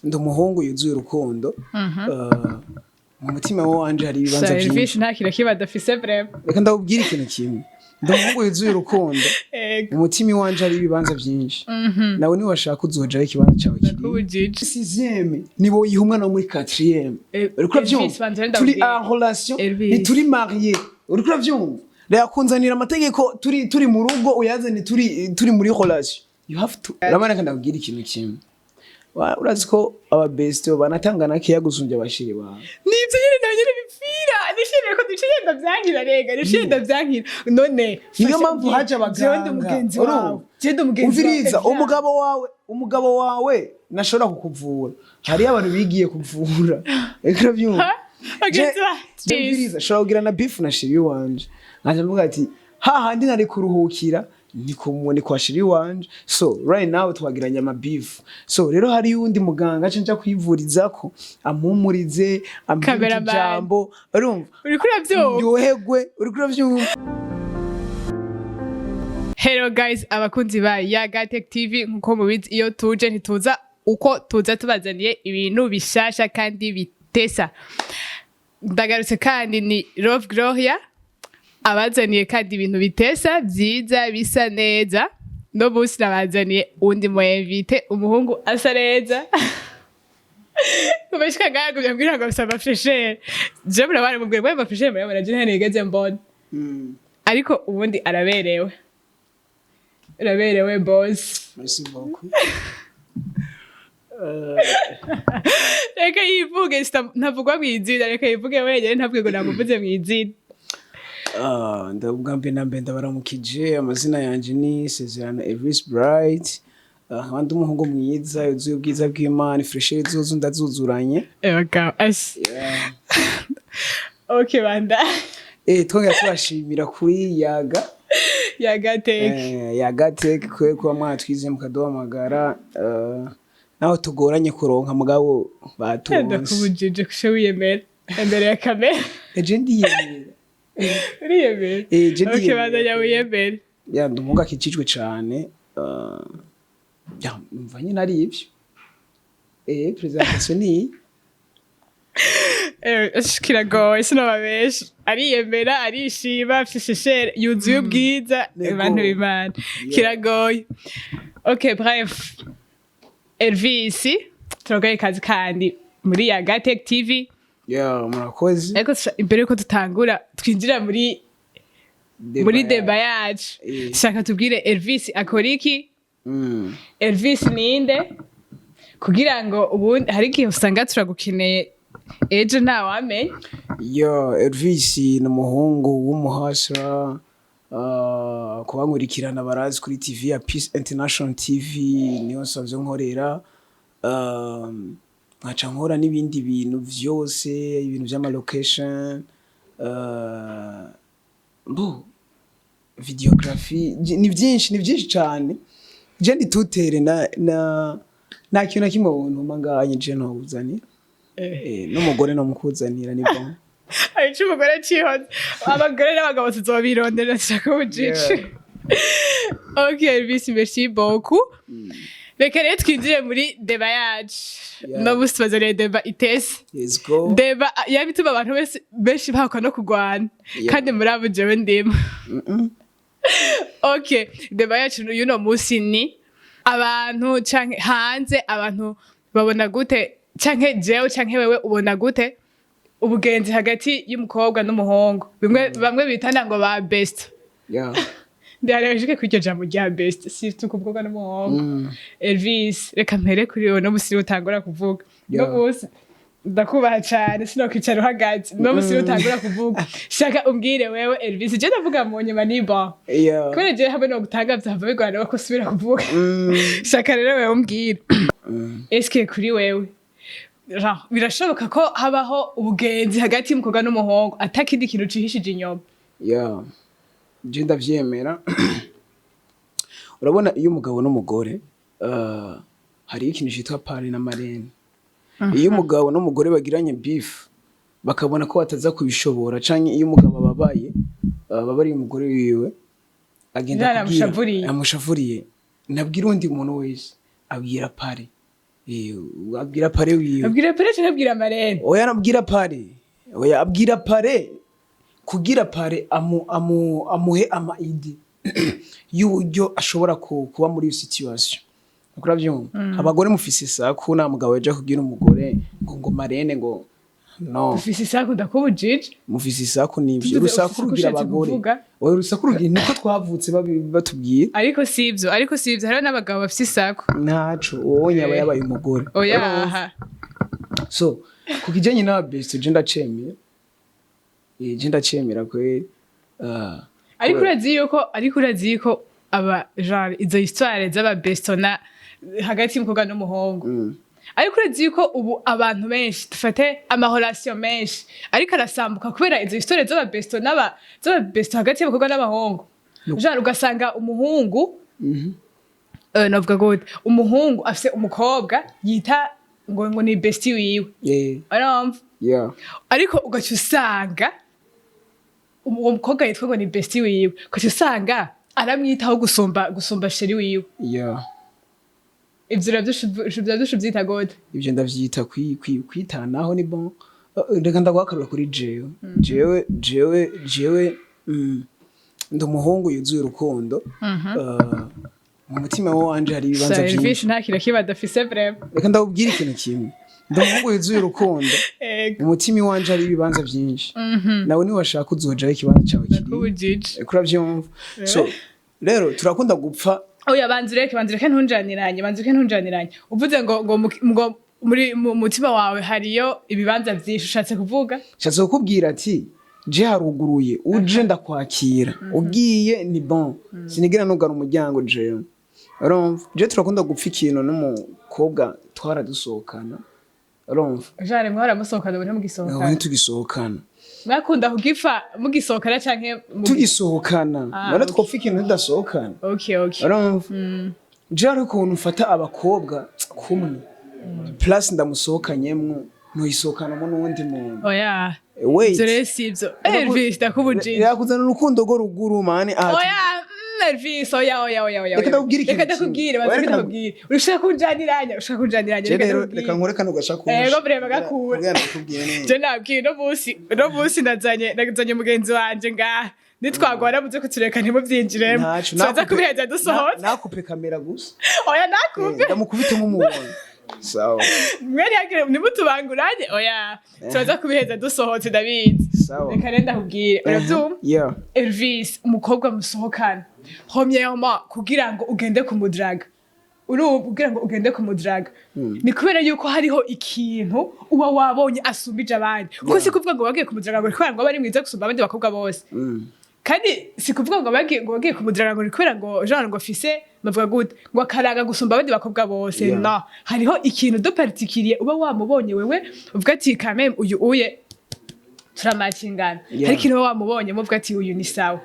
Ndi umuhungu yuzuye urukundo. Mu mutima wanje hari ibibanza Elvis byinshi. Nta kintu kiba adafise vraiment. Reka ndakubwira ikintu kimwe: ndi umuhungu yuzuye urukundo. Mu mutima iwanje hari ibibanza byinshi. Nawe niwashaka uzojaho, ikibanza cyawe kiri Ndakubujije. Sixième nibo yiha umwana wo muri quatrième. Uriko uravyumva? Elvis, banza Turi ndakubwira. en relation, Elvis. ntituri marié. Uriko uravyumva? Reka kunzanira amategeko turi mu rugo, uyazane turi muri relation. You have to, urabona. Reka ndakubwira ikintu kimwe. Urazi ko aba best banatangana keya gusumbya aba chéri bawe. Nivyo nyene, nawe nyene bipfira. Nishimiye ko duce yenda vyankira, rega nishiye ndavyankira none. Niyo Fasha mpamvu umbwire, haje jewe ndi abaganga. umugenzi Urumva? wawe, jewe ndi umugenzi wawe. Umviriza. Evra. Umugabo wawe nashobora kukuvura. Hariyo abantu bigiye kuvura. Reka, uravyumva? Ha? Bagenzi bacu. Umviriza, shobora kugira na beef na chéri wanje, nkaja mvuga ati hahandi nari kuruhukira ni kwa chéri wanje. So right now twagiranye ama beef, so rero hari uwundi muganga aca nja kwivurizako, ampumurize, ambwire Cameraman. utujambo, urumva? Uriko uravyumva? Ndyoherwe. Uriko uravyumva? Hello guys, abakunzi ba Yaga Tech TV. Nkuko mubizi, iyo tuje ntituza uko, tuza tubazaniye ibintu bishasha kandi bitesa. Ndagarutse kandi ni Love Gloria abazaniye kandi ibintu bitesa, byiza, bisa neza. No munsi nabazaniye undi mu invité, umuhungu asa neza. Kubashika ngaha kugira ngo afise ama fraîcheur. Je murabana, mubwire ko ama fraîcheur murabona, je ntigeze mbona. Ariko ubundi araberewe, araberewe boss. Merci beaucoup. Reka yivuge, ntavugwa mu izina, reka yivuge wenyine, ntabwo ngo namuvuze mu izina. Ah, ndabwa mbere na mbere ndabaramukije. Amazina yanje ni Sezerano Elvis Bright. Nkaba ndi umuhungu mwiza yuzuye ubwiza bw'Imana, fraîcheur zuzu ndazuzuranye. Ega asi. Okay, banda. Twongera tubashimira kuri Yaga Yagateke. Yaga Tech kwe kuba mwatwize mukaduhamagara, naho tugoranye kuronka, mugabo baturonse. Ndakubujije kushe wiyemera imbere ya kamera. Eje ndiyemera. Uriyemera? Eh, je Okay. ndiyemera. Bandanya wiyemere. Ya, ndi umuhungu akijijwe cane. Ya, numva nyine ari ivyo. Présentation ni iyi. Kiragoye, sinobabesha. Ariyemera, arishima, afise isheshere, yuzuye ubwiza. Nego. Bantu b'Imana, kiragoye. Okay, bref, Elvis, turagoye kazi kandi muri Yaga Tech TV. Ya, murakoze. Ariko imbere yuko dutangura twinjira muri débat yacu, shaka tubwire Elvis akora iki? Elvis ninde? Kugira ngo ubundi hari igihe usanga turagukeneye ejo, ntawamenya. Yo, Elvis ni umuhungu w'umuhasra. Kubankurikirana barazi kuri TV ya Peace International TV, niyo nsanzwe nkorera. Nkaca nkora n'ibindi bintu vyose, ibintu vy'ama location, mbo videography, ni byinshi, ni byinshi cane. Je ndi tutere na nta kintu na kimwe wontuma nganye je ntokuzanira. N'umugore no mukuzanira ni bon. Ayica umugore acihoze. Abagore n'abagabo tuzobirondera, shaka ubujiji. Okay Elvis, merci beaucoup. Reka rero twinjire muri débat yacu. No musi tubazaniye débat itese. Let's go. Débat yaba ituma abantu bese benshi bakwa no kugwana. Kandi muri abo jewe ndimo. Okay, débat yacu y'uno musi ni abantu canke hanze abantu babona gute, canke jewe canke wewe ubona gute ubugenzi hagati y'umukobwa n'umuhungu, bimwe bamwe bitana ngo ba best. Ndarejwe kuri iryo jambo rya best, surtout ku mukobwa n'umuhungu. Elvis, reka mpere kuri wowe. No musi utangura kuvuga no musi ndakubaha cane, sinokwicara uhagaze. No musi utangura kuvuga, shaka umbwire wewe Elvis, je ndavuga mu nyuma, ni bon. Kubera jewe hamwe no gutanga vyava bigorana ko usubira kuvuga. Shaka rero wewe umbwire, eske kuri wewe, genre, birashoboka ko habaho ubugenzi hagati y'umukobwa n'umuhungu atakindi kintu cihishije inyuma? Yeah. Je ndavyemera. Urabona, iyo umugabo n'umugore, hariho ikintu citwa parrain na marraine. Iyo umugabo n'umugore bagiranye beef, bakabona ko bataza kubishobora, canke iyo umugabo ababaye, ababariye umugore wiwe, agenda Yaramushavuriye. kubwira amushavuriye, nabwira undi muntu wese, abwira parrain. Eh, abwira parrain wiwe. Abwira parrain canke abwira marraine? Oya, abwira parrain. Oya, abwira parrain kugira parrain amuhe ama idées y'uburyo ashobora kuba muri iyo situation. Urabyumva, abagore mufise isaku. Nta mugabo yaja kubwira umugore ngo marraine, ngo no. Ufise isaku, ndakubujije. Mufise isaku, nivyo. Tuvuze Urusaku ufise uko rugira ushatse abagore. kuvuga. Oya, urusaku rugira, niko twavutse batubwira. Ariko sivyo, ariko sivyo, hariho n'abagabo bafise isaku. Ntaco, uwo nyaba yabaye umugore. Oya aha. So ku kijanye n'aba best, je ndacemera. Je ndacemera kweri. Ah, Ariko urazi yuko aba genre izo histoire z'aba besto na hagati y'umukobwa n'umuhungu, ariko urazi yuko ubu abantu benshi, dufate ama relation menshi ariko arasambuka kubera izo histoire z'aba besto n'aba z'aba besto hagati y'abakobwa n'abahungu. Genre ugasanga umuhungu, navuga gute, umuhungu afise umukobwa yita ngo ni bestie wiwe, urumva? Yeah. Ariko ugaca usanga uwo mukobwa yitwa ngo ni bestie wiwe, ugaca usanga aramwitaho gusumba chéri wiwe. Ivyo uravyusha uvyita gute? Ivyo ndavyita kwitanaho, ni bon. Reka ndaguhakarura kuri jewe. Jewe ndi umuhungu yuzuye urukundo. Mu mutima wanje hari ibibanza Elvis vyinshi. Nta kintu kiba adafise vraiment. Reka ndakubwira ikintu kimwe: ndi umuhungu yuzuye urukundo. Mu mutima iwanje hari ibibanza vyinshi. Nawe niwashaka uzojaho, ikibanza cawe kiri. Ndakubujije. Uravyumva? So rero turakunda gupfa. Oya, banza ureke ntunjaniranye, banza ureke ntunjaniranye. Uvuze ngo muri mu mutima wawe hariyo ibibanza vyinshi, ushatse kuvuga? Nshatse kukubwira ati je haruguruye, uje ndakwakira, ugiye ni bon, sinigira nugara umuryango jewe. Urumva, je turakunda gupfa ikintu n'umukobwa twaradusohokana, urumva? Genre mwahora musohokana, ubu Ubu ntimugisohokana? Ntitugisohokana. Mwakunda kugipfa mugisohokana canke Tugisohokana. Ah, None okay. twopfa ikintu tudasohokana? Okay. Urumva, je hari ukuntu mfata abakobwa kumwe, plus ndamusohokanyemwo ntuyisohokanamo n'uwundi muntu. Oya. Wait. Ivyo rero sivyo, Elvis, ndakubujije. Yakuzana urukundo rwo ruguru mani aha. Oya, Elvis, oya, oya, oya, oya. Reka ndakubwire ikintu Reka ndakubwire, kimwe. banza Oya, reka reka ndakubwire. Ushaka kunjaniranya, ushaka kunjaniranya. Je Reka rero ndakubwire. reka nkore kano gashakosha. Ego, vraiment gakura. Kugira ndakubwire neza. Je nabwiye uno munsi nazanye mugenzi wanje ngaha. Nitwagwara muze kutureka, ntimuvyinjiremo. Ntaco. Tuza kubiheza dusohotse. Nakupe kamera gusa. Oya, nakupe. Ndamukubite nk'umuhondo, sawa? Mwe ntihagire nimutubanguranye, oya. Turaza kubiheza dusohotse, ndabizi. Sawa. Reka rero ndakubwire. Uravyumva? Yeah. Elvis, umukobwa musohokana, premièrement kugira ngo ugende kumudraga, urubu kugira ngo ugende kumudraga ni kubera yuko hariho ikintu uba wabonye asumbije abandi, kuko si kuvuga ngo bagiye kumudraga ngo ni kubera ngo aba ari mwiza gusumba abandi bakobwa bose, kandi si kuvuga ngo bagiye kumudraga ngo ni kubera ngo genre ngo afise, bavuga gute, ngo akaranga gusumba abandi bakobwa bose. No, hariho ikintu de particulier uba wamubonye wewe uvuga ati quand même uyu uye turamakingana. Hari ikintu uba wamubonye muvuga ati uyu ni sawa.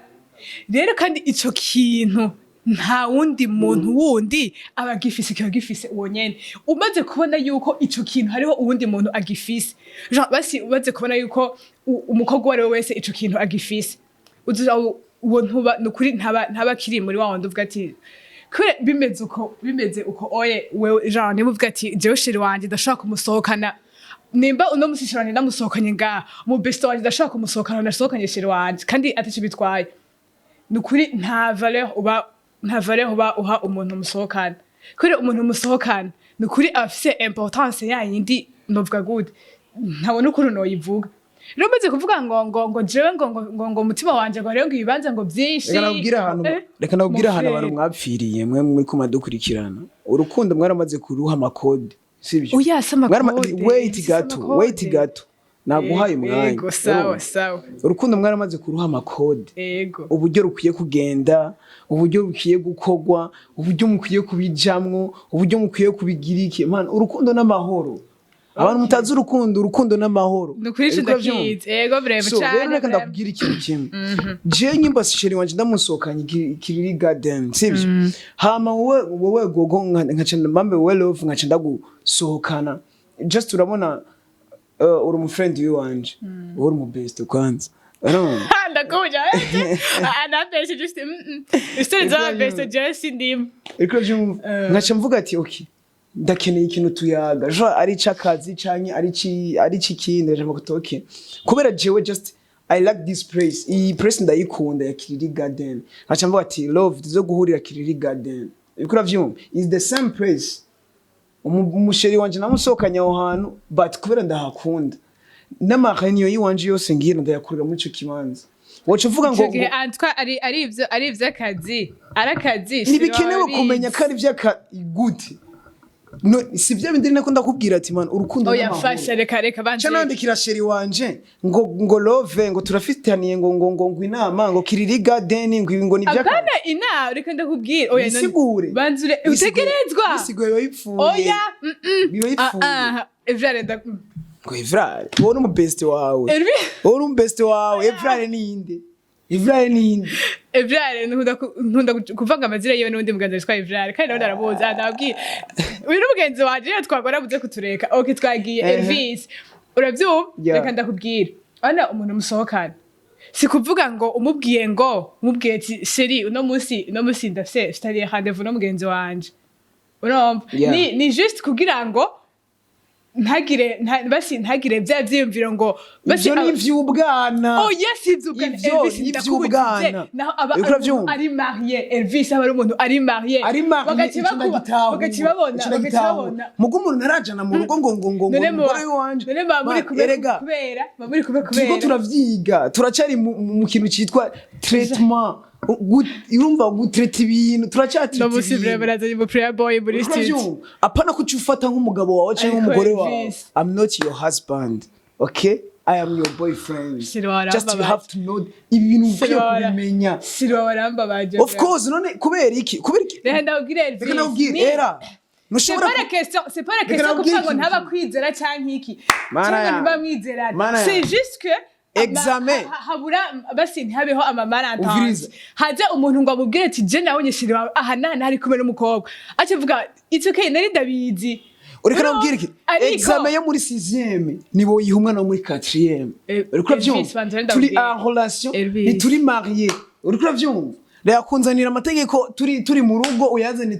Rero kandi ico kintu nta wundi muntu wundi aba agifise, kiba gifise uwo nyene. Umaze kubona yuko ico kintu hariho uwundi muntu agifise, genre basi umaze kubona yuko umukobwa uwo ari we wese ico kintu agifise, uzuja uwo ntuba nukuri ntaba akiri muri wa wundi uvuga ati kubera bimeze uko oye wewe, genre niba uvuga ati jewe chéri wanje ndashobora kumusohokana, nimba uno musi chéri wanje ndamusohokanye ngaha, mu besto wanje ndashobora kumusohokana, ndasohokanye chéri wanje kandi ataco bitwaye, nukuri nta valeur uba uha umuntu musohokana, kubera umuntu musohokana nukuri aba afise importance yayindi, novuga gute, ntabona ukuntu noyivuga. Rero umaze kuvuga ngo jewe ngo umutima wanje ngo hariho ngo ibibanza ngo vyinshi. Reka nakubwire ahantu. Reka nakubwire ahantu abantu Mon frère. mwapfiriye mwe muri kumadukurikirana. Urukundo mwaramaze kuruha ama code, sibyo? Oya, si ama code. Wait Si gato. ama code. Wait gato, naguhaye umwanya. Ego, sawa. Urumva? Sawa. Urukundo mwaramaze kuruha ama code, uburyo rukwiye kugenda, uburyo rukwiye gukorwa, uburyo mukwiye kubijamwo, uburyo mukwiye kubigira iki. Man, urukundo n'amahoro. Abantu mutazi urukundo, urukundo n'amahoro. Nukuri ico Uriko uravyumva? ndakizi, ego, vraiment. So Cane rero reka vraiment. ndakubwira ikintu kimwe: jewe nyimba chéri wanje ndamusohokanye Kiriri Garden, sivyo? Hama wowe gogo nkaca mbambe, wowe love, nkaca ndagusohokana, just urabona, uri umu friend wiwanje, wowe uri umu best kwanza, urumva? Ndakuja anapeshe just istori za best, jewe sindimo. Uriko uravyumva? Nkaca mvuga ati okay, Ndakeneye ikintu tuyaga, jo ari ic'akazi canke ari c'ikindi. Ndaja kuti okay, kubera jewe just I like this place, iyi place ndayikunda ya Kiriri Garden. Nkaca mvuga ati love, tuzo guhurira Kiriri Garden. Uriko uravyumva? Is the same place. Umuchéri wanje namusohokanye aho hantu, but kubera ndahakunda, n'amaréunion yiwanje yose ngira ndayakorera muri ico kibanza. Woca uvuga ngo Ico gihe antwa ari ivyo, ari ivy'akazi, ari akazi. Ntibikenewe kumenya ko ari ivy'aka gute. No, si vya bindi nako ndakubwira ati man, urukundo Oya. n'amahoro. Fasha, reka, reka banze. Ca nandikira chéri wanje ngo love, ngo turafitaniye ngo inama, ngo Kiriri Garden, ngo ni ivy'akazi. Apana ina, reka ndakubwira. Oya, none- Bisigure. Banzure utegerezwa. Bisigure, biba bipfuye. Oya. Biba bipfuye. Ah, Evrard nda Ngo Evrard, wowe ni umubest wawe. Elvi Wowe ni umubest wawe. Evrard ninde? Evrard ninde? Evrard nkunda kuvanga amazina yiwe n'undi mugenzi witwa Evrard, kandi nawe ndaramuzi. Ah, ndababwira, uyu ni mugenzi wanje, iyo twagora buze kutureka. Okay, twagiye. Elvis, uravyumva? Yeah. Reka ndakubwira, ana umuntu musohokana, si kuvuga ngo umubwiye, ngo umubwiye ati chéri, uno munsi ndafise mfitaniye rendez-vous n'umugenzi wanje, urumva? Yeah. Ni juste kugira ngo ntagire basi ntagire bya vyiyumviro ngo basi Ivyo ni ivy'ubwana. Oh yes, ivy'ubwana. Ivyo Elvis, ni ndakubujije. ivy'ubwana. Naho aba Uriko ari uravyumva? umuntu ari marié, Elvis aba ari umuntu ari marié. Ari marié. Bagaca Ico ndagitahura. bagaca babona, Ico bagaca ndagitahura. babona. Mugo umuntu ntarajana mu rugo ngo None umugore wanje. None muba muri Man, kumwe erega kubera muba muri kumwe turiko kubera turavyiga, turacari mu kintu citwa traitement. Urumva, gutraita ibintu, turacyatraita No musi ibintu. vraiment nazanye mu playboy muri Uriko studio. uravyumva? Apana kuca ufata nk'umugabo wawe canke Ariko nk'umugore wawe. Elvis. I'm not your husband, okay? I am your boyfriend. Sirwara Just you mbabazi. have to know ibi bintu ukwiye Sirwara. kubimenya. Sirwa warambabaje. Of course. None kubera iki? Kubera iki? Reka ndabwire, Elvis. Reka ndakubwire, era C'est ntushobora pas la question, c'est pas la Reka question ndakubwire kuvuga ngo ikintu ntaba kimwe. kwizera canke iki. Mana Canke yanjye. ntibamwizerana. Mana C'est yanjye. juste que Examen. Habura basi ntihabeho amamarantanzi. Umviriza. Haje umuntu ngo amubwire ati je nabonye chéri wawe aha n'aha ari kumwe n'umukobwa. Aca avuga it's okay, nari ndabizi. Ureka Urumva? nabwire iki. Ariko- Examen yo muri sixième nibo yiha umwana wo muri quatrième. Uriko Elvis, uravyumva? banza Turi ndabwire. en relation, Elvis. ntituri marié. Uriko uravyumva? Reka kunzanira amategeko turi mu rugo, uyazane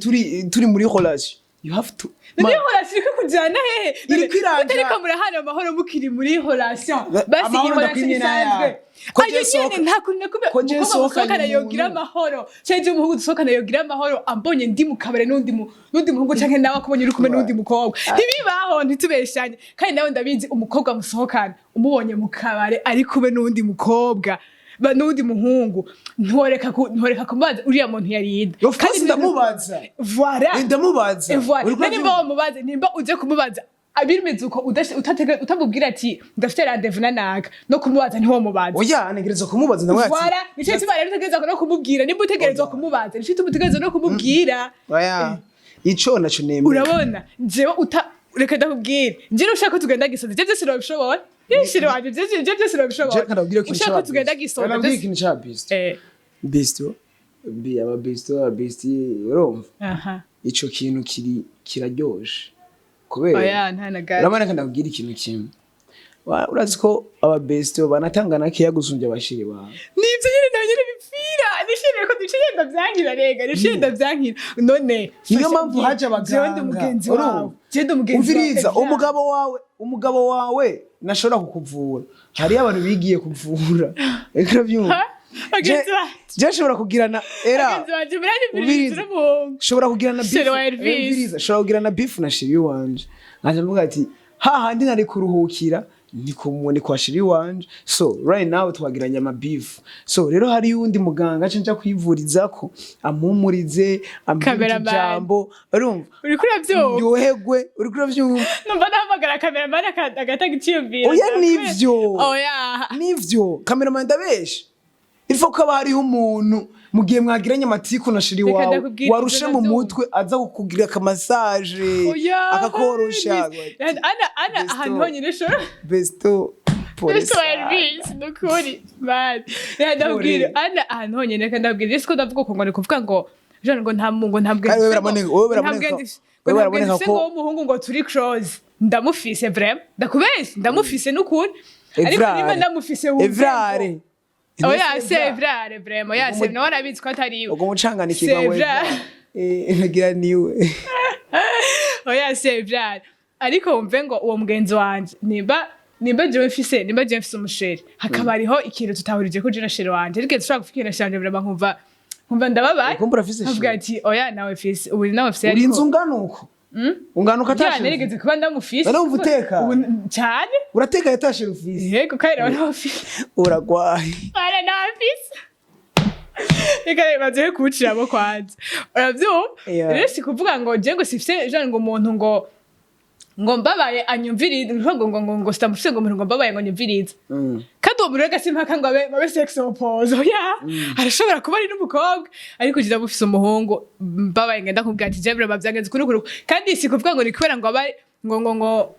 turi muri relation. You have to None iyo relation iriko kujana hehe? Iriko irajana. Mutariko murahana amahoro mukiri muri relation. Basi Amahoro iyi relation ndakwimye isanzwe. n'ayawe. Ko Ayo je nyene nta kuntu na kumwe ko je umukobwa nsohokanye musohokana yogira umuntu. amahoro, canke umuhungu dusohokana yogira amahoro ambonye ndi mu kabare n'undi muhungu, canke nawe akubonye uri kumwe n'undi mukobwa. Ntibibaho, ntitubeshanye. Kandi nawe ndabizi, umukobwa musohokana umubonye mu kabare ari kumwe n'undi mukobwa n'undi muhungu, ntiworeka kumubaza uriya muntu yarida. Of course ndamubaza. Voilà. Ndamubaza. Voilà. Uriko None nimba uravyumva? wamubaze, nimba uje kumubaza abimeze uko utamubwira ati ndafite rendez-vous na naka, no kumubaza ntiwomubaza. Oya, ntegerezwa kumubaza, ndamubwira ati Voilà, nico gituma rero utegerezwa no kumubwira. Nimba utegerezwa kumubaza, nico gituma utegerezwa no kumubwira. Oya, ico naco nemera. Urabona jewe uta, reka ndakubwire, jewe ushaka ko tugenda gisoza, je byose urabishobora, yishire wanje, je byose urabishobora. Je ndakubwira ikintu Ushaka ca ko tugenda gisoza ndakubwira ikintu ca besto. Besto bi aba besto, aba besti, urumva? Aha. Ico kintu kiri kiraryoshe kubera Oya, nta na gato. Urabona ko ndakubwira ikintu kimwe. Urazi ko aba besto banatangana keya gusumbya abachéri bawe. Nivyo nyene, nawe nyene bipfira nishimiye ko duce yenda vyankira, rega nishimiye ndavyankira none. Niyo mpamvu haje Jewe ndi abaganga. umugenzi Urumva? wawe, jewe ndi umugenzi wawe. Umviriza. Evra. Umugabo wawe nashobora kukuvura, hariyo abantu bigiye kuvura. Reka, urabyumva? Ha? Bagenzi banje. Je nshobora kugirana era Bagenzi banje muranyumviriza. Umviriza. N'umuhungu Nshobora kugirana beef. Chéri wa Elvis. Umviriza, nshobora kugirana beef na chéri wanje, nkaja mvuga ati hahandi nari kuruhukira ni kwa chéri wanje. So right now twagiranye ama beef. So rero hari undi muganga aca nja kwivurizako, ampumurize, ambwire Cameraman. ijambo, urumva? Uriko uravyumva? Ndyoherwe. Uriko uravyumva? Numva nahamagara cameraman agatanga iciyumviro. Oya, nivyo. Oya. Nivyo, cameraman ndabesha? Il faut ko haba hariho umuntu mu gihe mwagiranye amatiku na chéri Reka wawe, ndakubwira, warushe ivyo mu ndavyumva. mutwe, aza kukugira akamassage, Oya. akakorosha. Ana Besto. ahantu honyine ushobora Besto. Besto wa Elvis, nukuri man, reka ndakubwira, ana ahantu honyine, reka ndakubwira, ese ko ndavuga uko ngo ni kuvuga ngo Jean ngo nta ngo nta bwenge Kandi wewe mfise ngo- biraboneka- wewe nta biraboneka- bwenge ngo wewe nta bwenge biraboneka mfise ko- ngo w'umuhungu ngo turi close. Ndamufise vraiment, ndakubeshye, ndamufise n'ukuri, ariko Evrard. nimba ndamufise wumve ngo- Evrard. Oya, c'est Evrard vraiment. Oya, c'est nawe arabizi ko atari iwe. Ubwo mucanganikirwa ngo C'est vrai. Nagira niwe. Oya, c'est vrai, ariko wumve ngo uwo mugenzi wanje, nimba jewe mfise umu chéri, hakaba hariho ikintu tutahurije ko je na chéri wanje, ariko dushobora gufika na chéri wanje, vraiment nkumva ndababaye. Kumbura ufise nkavuga chéri. Ati oya, nawe fise, ubu nawe fise. Uri inzu ungana uko, ungana uko Ya. ata chéri. Narigeze kuba ndamufise. None wumva utekanye? Ubu cyane. Uratekaye ata chéri ufise? Yego, kandi nawe ndamufise. Uragwaye. Ara ndamufise. Reka baze kuwuciramo kwanza, uravyumva? Yeah. Rero si kuvuga ngo je ngo sifise genre ngo umuntu ngo mbabaye anyumvirize, ngo sitamufise, ngo umuntu ngo mbabaye ngo anyumvirize. Kandi uwo muntu rega simpaka ngo abe sexe opposé, oya, arashobora kuba ari n'umukobwa, ariko je ndamufise umuhungu, mbabaye ngenda kumubwira ati je vraiment byagenze kuri kuri. Kandi si kuvuga ngo ni kubera ngo abe ngo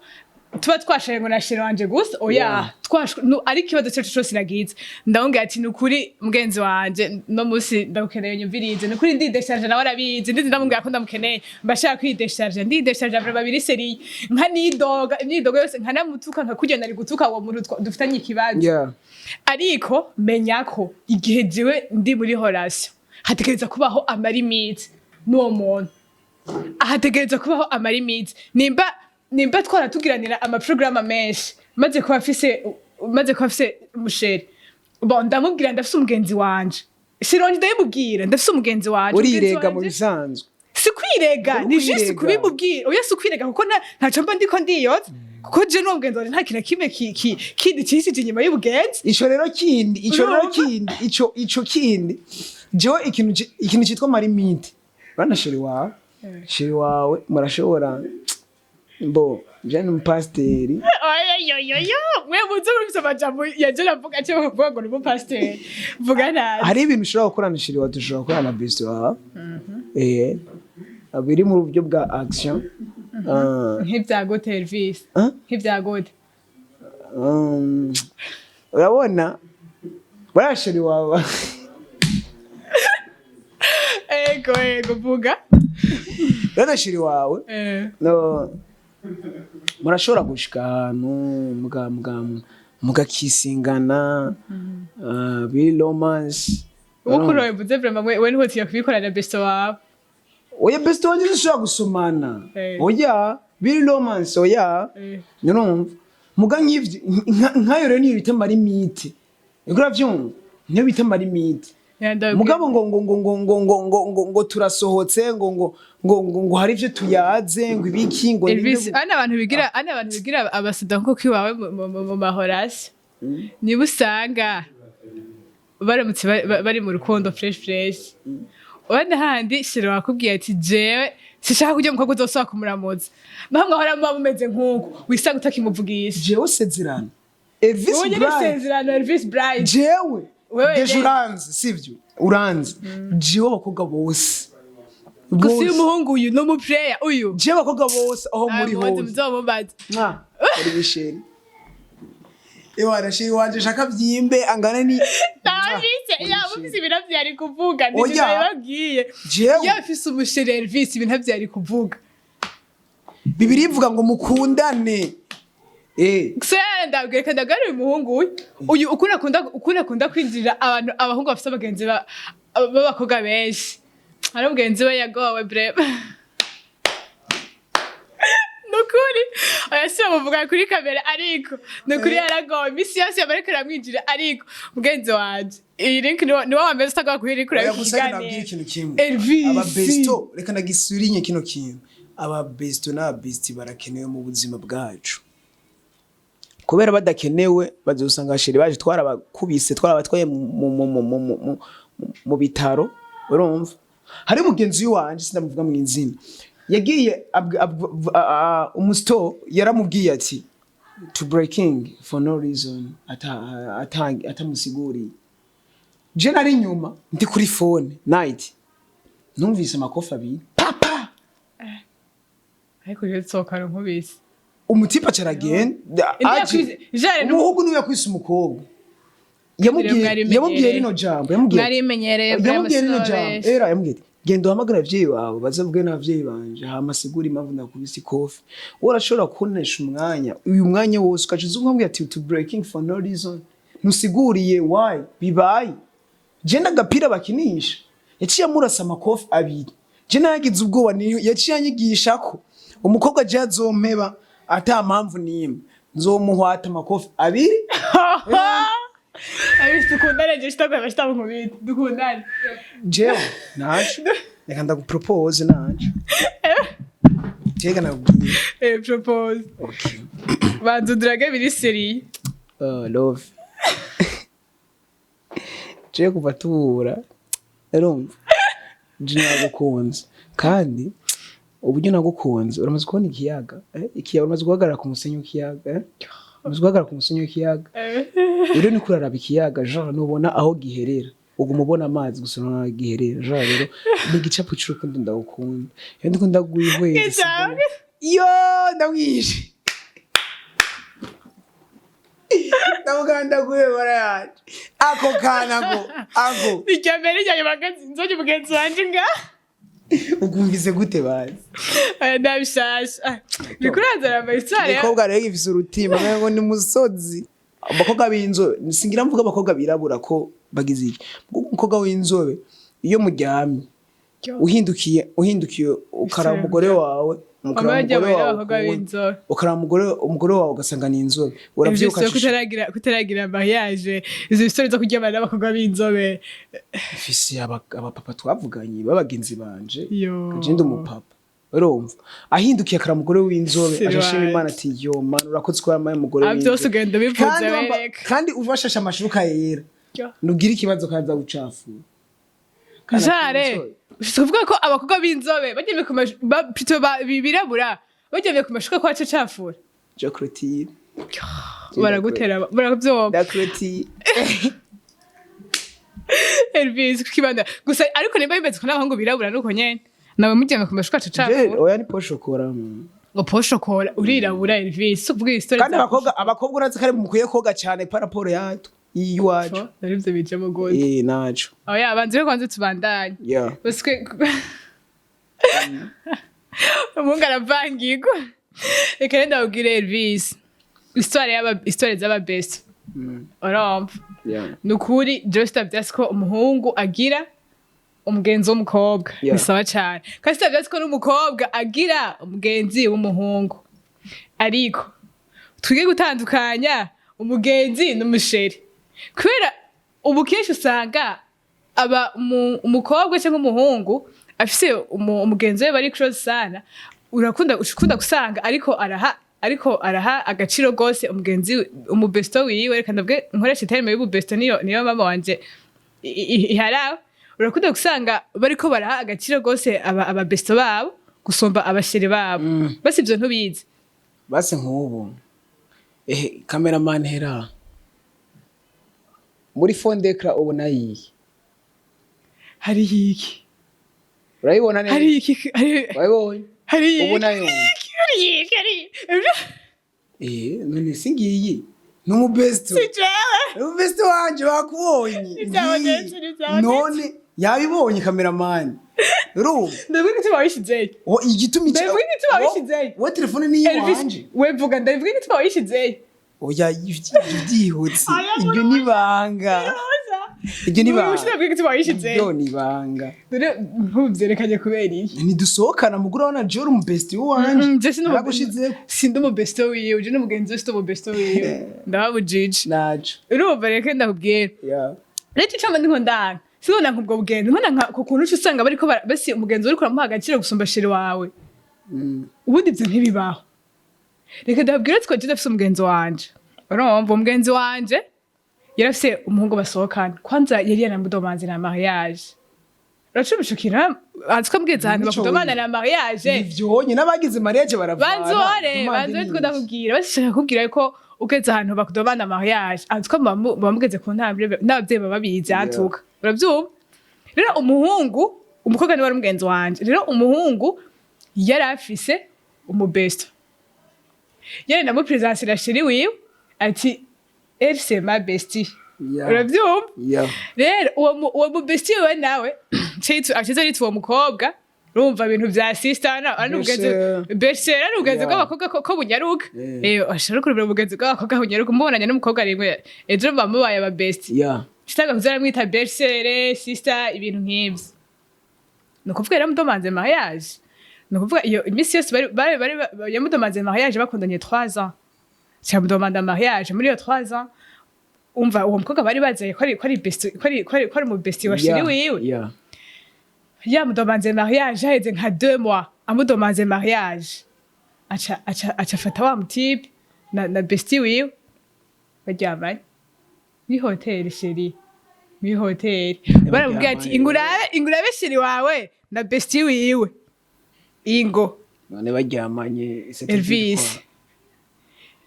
tuba twashaye ngo na chéri wanje gusa, oya. Twashwe ari ikibazo cyacu cyose nagize, ndamubwira ati nukuri mugenzi wanje, no musi ndagukeneye nyumvirize, nukuri ndidesharje, nawe arabizi, ndizi ndamubwira ko ndamukeneye, mba shaka kwidesharje, ndidesharje vraiment biri sérieux, nkanidoga imyidogo yose, nkanamutuka nka kurya nari gutuka uwo muntu dufitanye ikibazo. Ariko menya ko igihe jewe ndi muri relation, hategereza kubaho ama limites n'uwo muntu, hategereza kubaho ama limites. Nimba twaratugiranira amaprograma menshi, maze kuba mfise umu chéri, bon, ndamubwira ndafise umugenzi wanje, sironje ndabimubwira, ndafise umugenzi wanje. Umugenzi Urirega mu wanje- bisanzwe. Si kwirega. Uri Ni juste kwirega. kubimubwira. Oya, si kwirega, kuko ntaco mba ndiko ndiyoza, kuko je n'uwo mugenzi wanje nta kintu na kimwe kindi cishije inyuma y'ubugenzi. Ico rero kindi, ico rero Urumva? kindi, ico kindi, jewe ikintu citwa ama limites bana, chéri wawe murashobora, mbo je ni umupasiteri. Oyoyoyoyo, mwe muze mufise amajambo yaje navuga cyo bakavuga ngo ni umupasiteri, vuga nabi. Hari ibintu ushobora gukorana chéri wawe dushobora gukorana na best wawe, biri mu buryo bwa action. Ah, Nk'ivya gute, Elvis? Huh? Nk'ivya gute? Urabona buriya chéri wawe Ego, vuga. Urabona chéri wawe, no murashobora gushika ahantu mugakisingana, biri romance. Uwo kuri wabivuze vraiment, we ntihutiye kubikora na besto wawe. Oya, best wanje dushobora gusomana. Oya, biri romance, oya. Urumva muga nk'ivyo nkayo rero niyo bita ama limites, uriko uravyumva? Niyo bita ama limites. Mugabo ngo turasohotse, ngo hari ivyo tuyaze, ngo ibiki, ngo Elvis, ana abantu bigira abasuda nko kwiwawe mu mahorasi, niba usanga baramutse bari mu rukundo fresh fresh, ubona handi chéri wakubwiye ati jewe sishaka kurya umukobwa uzosaba kumuramutsa, naho mwahora muba mumeze nk'uko wisanga utakimuvugisha. Jewe sezerano, Elvis Wowe nyene. Bright. Sezerano, Elvis Bright. Jewe Wewe déjà nyene. uranzi, sivyo? Uranzi, jewe abakobwa bose Gusa uyu bose. muhungu uyu ni umu player uyu. Jewe abakobwa bose aho muri Muzi hose. muzomubaza. Mwa uri bisheri, ewana chéri wanje shaka vyimbe angana ni Ntabise yaba ufise ibintu vyari kuvuga. Oya. Nivyo nabibabwiye. Jewe iyo afise umu chéri Elvis, ibintu vyari kuvuga. Bibiri ivuga ngo mukundane. Gusa ndabwira, reka ndabwira uyu muhungu uyu ukuntu akunda kwinjirira abantu, abahungu bafise abagenzi b'abakobwa benshi. Hari umugenzi we yagowe breba, nukuri oya, si bamuvuga kuri kamera, ariko nukuri yaragowe imisi yose yabariko aramwinjira. Ariko mugenzi wanje, iyi link niwo wambere utagomba kuhirikura. Oya, gusa reka nabwire ikintu kimwe. Elvis. Ababesto, reka ndagisurinye kino kintu, ababesto n'ababesti barakenewe mu buzima bwacu, kubera badakenewe bazosanga chéri baje twarabakubise, twarabatwaye mu bitaro. Urumva, hari mugenzi wanje, sindamuvuga mu izina, yagiye umusto yaramubwiye ati to breaking for no reason, atamusiguriye. Je nari inyuma ndi kuri phone night, numvise amakofi abiri papa. Ariko rero nsohoka nkubise. Umutipa acaragenda. Indi aje Jare umuhungu niwe yakwise umukobwa, yamubwiye Mwarimenyereye. Yamubwiye rino jambo, yamubwiye Mwarimenyereye. Yamubwiye rino jambo era, yamubwiye ati genda uhamagara abavyeyi bawe, bazavuge n'abavyeyi banje, hama asigure impamvu ndakubise ikofi. Wowe urashobora kunesha umwanya, uyu mwanya wose ukaca uza ukamubwira ati to breaking for no reason, ntusiguriye why bibaye. Je n'agapira bakinisha, yaciye amurasa amakofi abiri, je nagize ubwoba. Niyo yaciye anyigisha ko Umukobwa je azompeba ata mpamvu n'imwe, nzomuhwata amakofi abiri. Abisi, dukundane, je shitakweba shitamunkubita, dukundane. Jewe naco reka ndagupropose, naco jega nakubwiye. Eh, propose. Okay. Banza udrage biri sérieux. Love, jewe kuva tuhura, urumva, je nagukunze, kandi uburyo nagukunze, uramaze kubona ikiyaga, eh? Ikiyaga, uramaze guhagarara ku musenyi w'ikiyaga, eh? Uramaze guhagarara ku musenyi w'ikiyaga? Rero niko uraraba ikiyaga, genre nubona aho giherera, uguma ubona amazi gusa, nubona aho giherera. Genre rero ni igicapo c'urukundo ndagukunda. Iyo ndiko ndagwihweza Igicapo. Yo ndamwishe, ndavuga ndaguye bara yanje ako kana ko ako. Irya mbere, irya nyuma, nzonye umugenzi wanje nga. Ukumvise gute bazi? Aya ndabishasha bikuranzara ama histoire. Igikobwa rero gifise urutima ngo ni musozi. Abakobwa b'inzobe, singira mvuga abakobwa birabura ko bagize iki, umukobwa w'inzobe iyo muryamye, uhindukiye ukaraba umugore wawe, ukaraba Mama umugore wawe abakobwa ukubona, b'inzobe. Ukaraba umugore wawe ugasanga ni inzobe, uravyuka. Ivyo kutaragira mariage, izo histoire zo kuryamana n'abakobwa b'inzobe. Mfise abapapa twavuganye b'abagenzi banje. Yo. Je ndi umupapa, urumva, ahindukiye akara umugore w'inzobe, Si aja ashima right. Imana ati: "Yo Mana, urakoze ko wampaye umugore Ah, w'inzobe." vyose ugenda ubivuze. Kandi wereka. Kandi ubashashe amashuka yera, Yo. nubwira ikibazo kaza gucafura. Kana Jare k'inzobe. ushobora kuvuga ko abakobwa b'inzobe baryamye ku plutôt birabura baryamye ku mashuka ko aca cafura? Je clôture. Baragutera, barakuvyomba. Da clôture. Elvis kukibanda gusa, ariko nimba bimeze ko n'abahungu birabura nuko nyene nawe muryamye ku mashuka aca Je cafura. Oya, ni peau chocolat. Ngo peau chocolat, urirabura Elvis, si ukuvuga histoire. Kandi abakobwa urazi ko ari mukwiye koga cyane par rapport yatwe iwacu. Narivyo bijemo gose. Eh, naco. Oya, banze rero kwanza tubandanye. Yeah. Parce que umuhungu aravangirwa. Reka rero ndababwire Elvis, histoire y'aba, histoire z'aba best, urumva? Yeah. Ni ukuri jewe sitavyasi ko umuhungu agira umugenzi w'umukobwa. Yeah. Ni sawa cane, kandi sitavyasi ko n'umukobwa agira umugenzi w'umuhungu, ariko twige gutandukanya umugenzi n'umuchéri, kubera ubu kenshi usanga aba umukobwa cyangwa umuhungu afise umugenzi we bari close sana, urakunda ukunda gusanga ariko araha agaciro gose umugenzi umubesto wiwe. Reka ndabwe nkoresha terme y'ububesto, niyo mama wanje iharawe. Urakunda gusanga bariko baraha agaciro gose aba besto babo gusumba abachéri babo. Basi ivyo ntubizi? Basi nk'ubu, ehe, cameraman, hera muri fond d'écran ubona yihe? Hariho iki? Urayibona neza? Hariho iki? Wayibonye? Hariho Ubona iki? yo. Hariho iki? Hariho Eh, none si ngiyi ni umubesto? Si jewe. Umubesto wanje bakubonye. Ntivyabonetse, Ngiyi. ntivyabonetse. None yabibonye cameraman, urumva? Ndavuga igituma wishizeyo. O, igituma iki? Ndavuga igituma wishizeyo. We, telefone ni Elvis, iwanje. we vuga, ndavuga igituma wishizeyo. Oya, ivyo byihutse, iryo ni banga, iryo ni banga. Ndavuga igituma wishizeyo. Iryo ni banga. Dore ntubyerekanye kubera iki? Ntidusohokana mugura, urabona jewe uri umubesti wanje. Je sindi Naragushizeko. Sindi umubesto wiwe, uje n'umugenzi we, sindi umubesto wiwe, ndababujije. Naco. Urumva, reka ndakubwira. Yeah. Rero icyo mba ndiko ndanga, sinabona nk'ubwo bugenzi, nkona nka ku kuntu uca usanga bariko basi umugenzi uriko uramuha agaciro gusumba chéri wawe. Ubundi ivyo ntibibaho. Reka ndababwire, twe je ndafise umugenzi wanje, urumva, umugenzi wanje yarafise umuhungu basohokana, kwanza yari yanamudomanze na mariage. Uracumishukira azi ko ambwiza ahantu Nico bakudomana na mariage. Ivyonye n'abagize mariage baravana. Banzore. Demande. Banzore, Ni two ndakubwira, bashaka kubwira ko ugeze ahantu bakudomana mariage, azi ko muba mugeze ku ntambwe n'abavyeyi baba babizi. Atuka, uravyumva rero, umuhungu, umukobwa niwe wari umugenzi wanje. Rero umuhungu yari afise umubesto, yari namuprezansira chéri wiwe ati: "Elle, c'est ma bestie." Uravyumva? Yeah. Rero uwo mubesti wiwe nawe acize yitwa uwo mukobwa, urumva ibintu vya sister na ari ubugenzi. Bese. Bese ari ubugenzi bw'abakobwa ko bunyaruka. Eh, ashobora kurubira ubugenzi bw'abakobwa bunyaruka, mubonanye n'umukobwa rimwe, ejo muba mubaye aba bestie. Citanga kuza aramwita belle-sœur, sister, ibintu nk'ivyo. Ni ukuvuga rero mudomanze mariage. Ni ukuvuga iyo iminsi yose bari yamudemanze mariage, bakundanye 3 ans, cyamudomanda mariage muri iyo 3 ans. Umva, uwo mukobwa bari bazanye ko ari best, ko ari mu bestie wa chéri wiwe. Yamudomanze mariage, haheze nka 2 mois amudomanze mariage, aca afata wa mutipe na bestie wiwe baryamanye muri hoteli. Chéri, muri hoteli baramubwira ati: Baryamanye. Ingurabe chéri wawe na bestie wiwe, ingo." None baryamanye, c'est Elvis,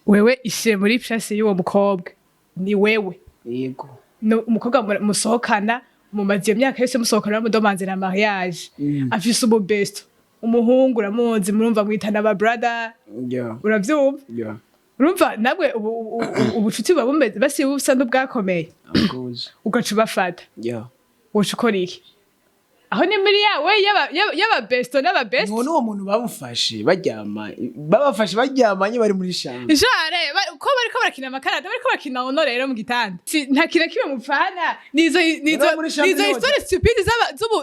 wewe ishe muri place y'uwo mukobwa, ni wewe. Yego. No, umukobwa musohokana, mumaze iyo myaka yose musohokana, bamudomanze na mariage, afise umubesto, umuhungu uramuzi, murumva mwitana aba brother. Uravyumva? Yeah. Urumva nabwe ubucuti buba bumeze basi busa n'ubwakomeye. Of course. Ugaca ubafata. Woca ukora iki? Aho ni muri yawe y'aba besto n'aba best. None uwo muntu bamufashe baryama, babafashe baryamanye bari muri chambre. Jare ko bariko barakina amakarata, bariko barakina ono rero mu gitanda. Nta kintu na kimwe mupfana nizo Rero muri chambre nizo niho histoire stupide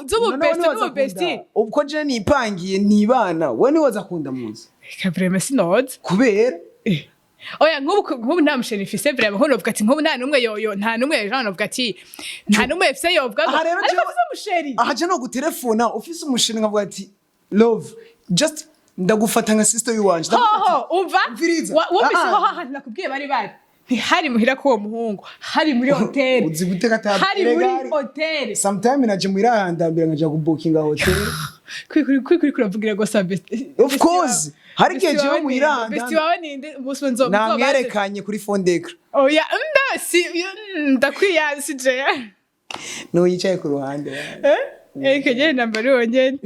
z'ubu None best niwaza n'ubu kunda- bestie. Ubwo je nipangiye ntibana, we niwaza kunda muzi? Reka, vraiment sinoza. Kubera? Oya, nk'ubu nta muchéri mfise vraiment, nk'ubu novuga ati nk'ubu nta n'umwe yo nta n'umwe Jean novuga ati nta n'umwe mfise yovuga ngo Aha rero ariko jewe- afise umuchéri. Aha je no gutelefona ufise umuchéri nkavuga ati: "Love, just ndagufata nka sister yiwanje." Hoho umva. Umviriza. Wumvise? Ah, ah. Ho hantu nakubwiye bari ntihari muhira k'uwo muhungu, hari muri hoteli. Uzi guteka ata Hari muri Erega hoteli. Sometime naje muirahandambira nkaja kubukinga hotel. Kwikuri kuravugira gusa best. Of course, hari igihe jewe muirahanda. Bestie wawe ninde? Umunsi umwe Namwerekanye kuri fond d'écran. Oya, nda si ndakwiya si je. Nuyicaye ku ruhande. Eh, kenyene nambari wonyene.